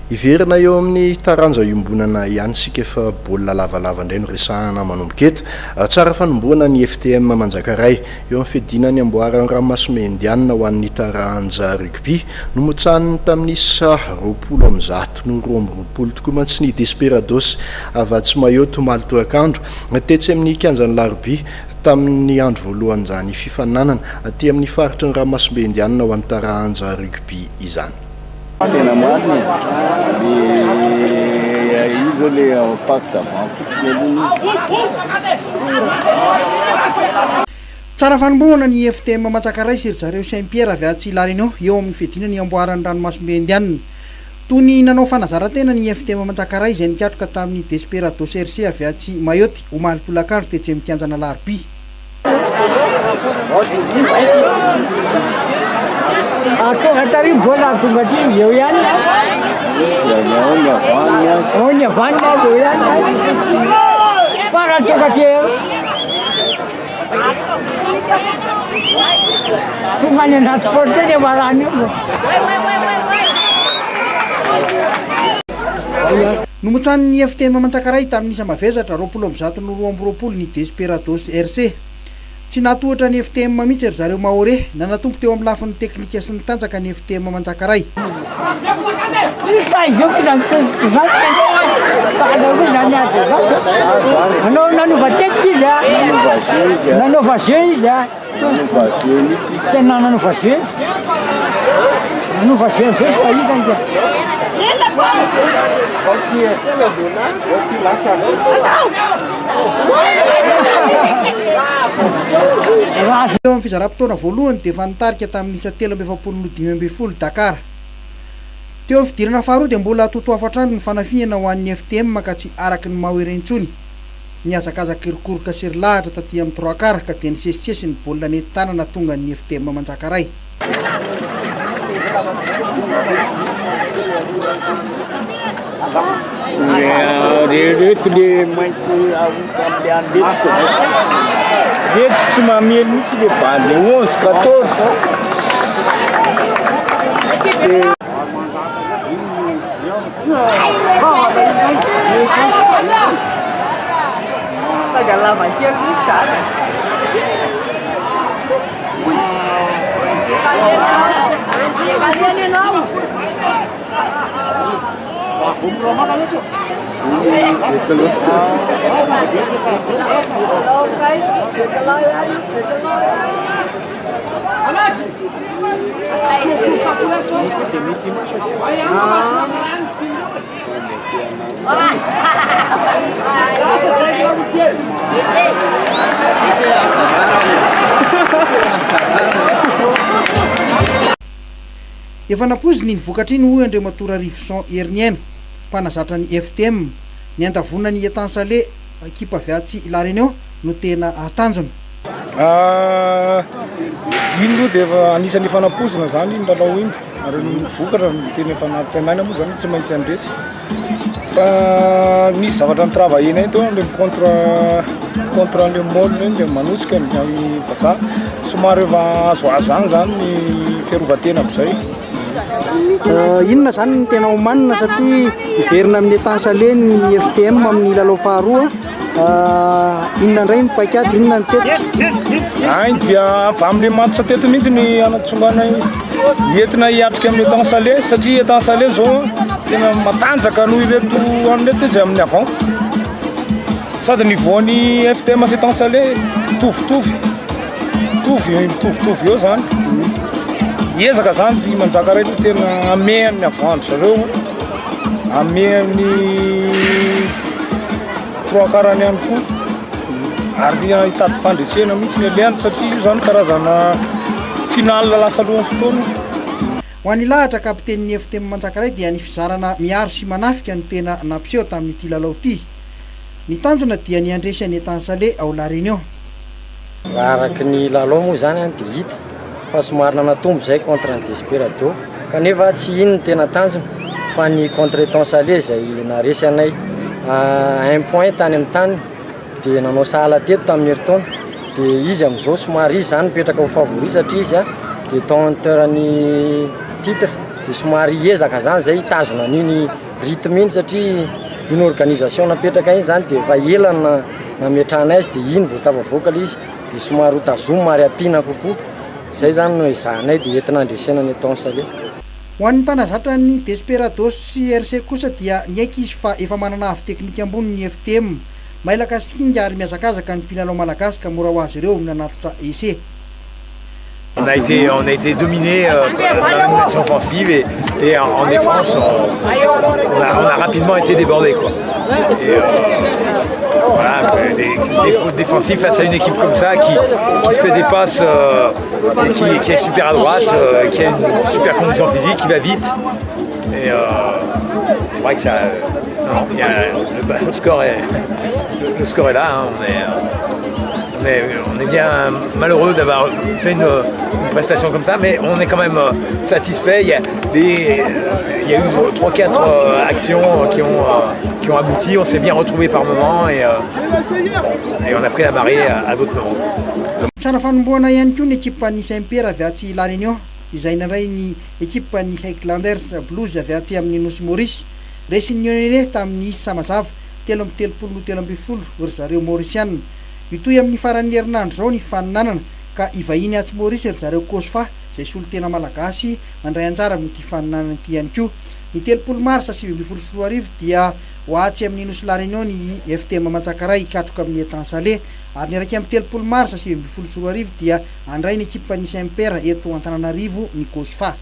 Hiverina eo amin'ny taranja iombonana ihany isika fa baolina lavalava indray no resahana manomboka eto. Tsara fanombohana ny FTM Manjakaray eo amin'ny fiadiana ny amboaran'ny ranomasimbe Indianina ho an'ny taranja rugby. Nomotsaniny tamin'ny isa 120 no 22 tokoa mantsy ny Desperados avy atsy Mayotte omaly tolakandro tetsy amin'ny kianjan'i Larobia tamin'ny andro voalohan'izany fifaninanana aty amin'ny faritry ny ranomasimbe Indianina ho an'ny taranja rugby izany. Tena marina e! Le io zao le pacte avant fotsiny aloha io. Tsara fanombohana ny FTM Manjakaray sy ry zareo Saint Pierre avy atsy La Réunion eo amin'ny fiadiana ny amboaran'ny ranomasimbe Indianina. Toy ny nanao fanazaran-tena ny FTM Manjakaray izay nikatroka tamin'ny Desperados RC avy atsy Mayotte omaly tolakandro tetsy amin'ny kianjan'Alarobia. Tonga tary mbola tonga aty eo ihany. Ao ny avany eo ihany. Fa raha tonga aty eo. Tonga any anaty porte ny amarany io. Nomotsanin'ny FTM Manjakaray tamin'ny isa mavesatra, 120 no 22 ny Desperados RC. Tsy nahatohitra ny FTM mihitsy ry zareo Mahorais, nanatombo teo amin'ny lafiny teknika sy ny tanjaka ny FTM Manjakaray. Nanova jeu mihitsy izy. Tena nanova jeu izy. Nanova jeu amizay izy fa hita ny Teo amin'ny fizaram-potoana voalohany dia efa nitarika tamin'ny isa 43 noho 15 Dakar. Teo amin'ny fidirana faharoa dia mbola totoafo hatrany ny fanafihana ho an'ny FTM ka tsy araky ny Mahorais intsony. Nihazakazaka irokoroka sy ry lahatra taty amin'ny trois quarts ka dia nisesisesy ny baolina nety tanana tonga ny FTM Manjakaray. Reto le mainty amle andeto reto tsy mamely mihitsy le bande 11 14. Efa nampoiziny iny vokatra iny hoy Andriamatoa Rarivoson Heriniaina, mpanazatra ny FTM. Ny handavoana ny Etansale, ekipa avy atsy La Réunion, no tena tanjona. Iny aloha dia efa anisan'ny efa nampoizina izany iny lalao iny ary ny vokatra no tena efa nantenaina moa izany tsy maintsy handresy fa nisy zavatra ni-travailler-nay teo le contre contre le môle iny le manosika ny vazaha somary efa azoazo ihany izany ny fiarovan-tena amin'izay. Inona izany no tena omanina satria hiverina amin'ny Etansale ny FTM amin'ny lalao faharoa. Inona indray ny paikady, inona ny tetika? Ay dia avy amin'ilay match teto mihitsy ny anatsongana entina hiatrika amin'ny étang salé satria étang salé zao tena matanjaka noho ireto an'ireto izy amin'ny avant sady niveau-n'ny FTM sy étang salé mitovitovy mitovy mitovitovy eo zany hiezaka zany ry manjaka ireto tena hamehan'ny avant-dry zareo Amehan'ny trois quarts-ny ihany koa ary hitady fandresena mihitsy ny alehany satria io zany karazana finale lasa alohan'ny fotoana. Ho an'i Lahatra, kapitenin'ny FTM Manjakaray dia ny fizarana miaro sy manafika no tena nampiseho tamin'ity lalao ity. Ny tanjona dia ny handresy an'i Etansale ao La Réunion. Raha araka ny lalao moa izany dia hita fa somary nanatombo izay contre ny Desperado kanefa tsy iny no tena tanjona fa ny contre Étang Salé izay naharesy anay un point tany amin'ny taniny dia nanao sahala teto tamin'ny herintaona dia izy amin'izao somary izy izany mipetraka ho favori satria izy détenteur ny titre. Dia somary hiezaka zany zay hitazona an'iny rythme iny satria iny organisation napetraka iny zany dia efa ela no nametrahana azy dia iny vao tafavoaka ilay izy dia somary ho tazomina ary ampiana kokoa. Izay zany no ezahanay dia entina handresena ny Étang Salé. Ho an'ny mpanazatra ny Desperados sy RC kosa dia niaiky izy fa efa manana avo teknika ambony ny FTM. Mailaka sy kinga ary mihazakazaka ny mpilalao malagasy ka mora ho azy ireo ny nanatitra essai. On a été, on a été dominé euh, dans l'animation offensive et, et en, en défense, on, on, a, on a rapidement été débordé. Quoi. Et, euh, voilà, des, des fautes défensives face à une équipe comme ça qui, qui se fait des passes euh, et qui, qui est super à droite, euh, qui a une super condition physique, qui va vite. Et euh, c'est vrai que ça. Non, il y a, le, le, score est, le, le score est là. Hein, on est, on est, on est bien malheureux d'avoir fait une, une prestation comme ça, mais on est quand même satisfait. Il y a, des, il y a eu 3-4 actions qui ont, qui ont abouti, on s'est bien retrouvé par moments et, bon, et on a pris la marée à, à d'autres moments. Tsara fanombohana ihany koa ny ekipan'ny Saint-Pierre avy atsy La Réunion izay nandray ny ekipan'ny Highlanders Blues avy atsy amin'ny Nosy Maurice. Resin'ny Réunionnais tamin'ny isa mazava 33 no 13 ry zareo Maurisiana. Hitohy amin'ny faran'ny herinandro izao ny fifaninanana ka hivahiny atsy Maurice ry zareo Cosfa izay solontena malagasy mandray anjara amin'ity fifaninanana ity ihany koa. Ny 30 marsa 2019 dia ho atsy amin'ny Nosy La Réunion ny FTM Manjakaray hikatroka amin'ny Étang Salé ary ny 31 marsa 2019 dia handray ny ekipan'ny Saint-Pierre eto Antananarivo ny Cosfa.